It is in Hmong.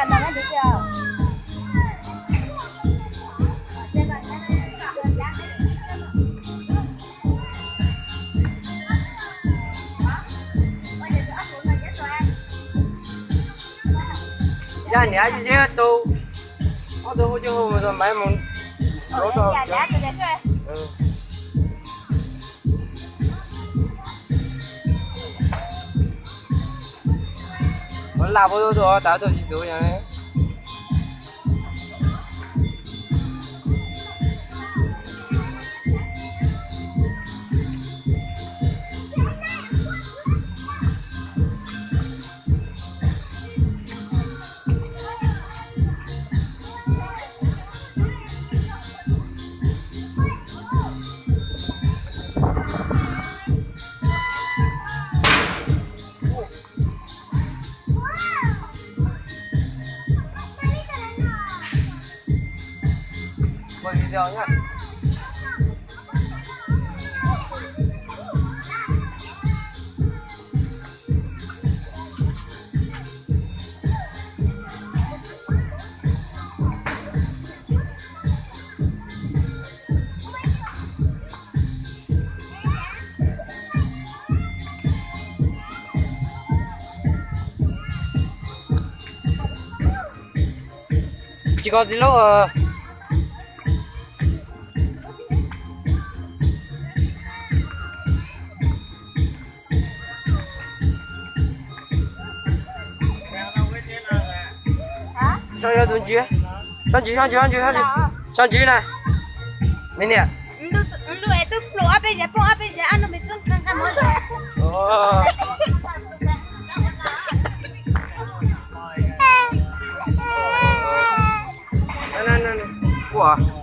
Yog niam ib zeb tau, ob tug hu coj hu maiv mus. Lam pua tus tas tus tsis tus yog. Tsis kho txiv laub. Sab ntsis, sab ntsis, sab ntsis, sab ntsis, sab ntsis na. Me niam. Ua.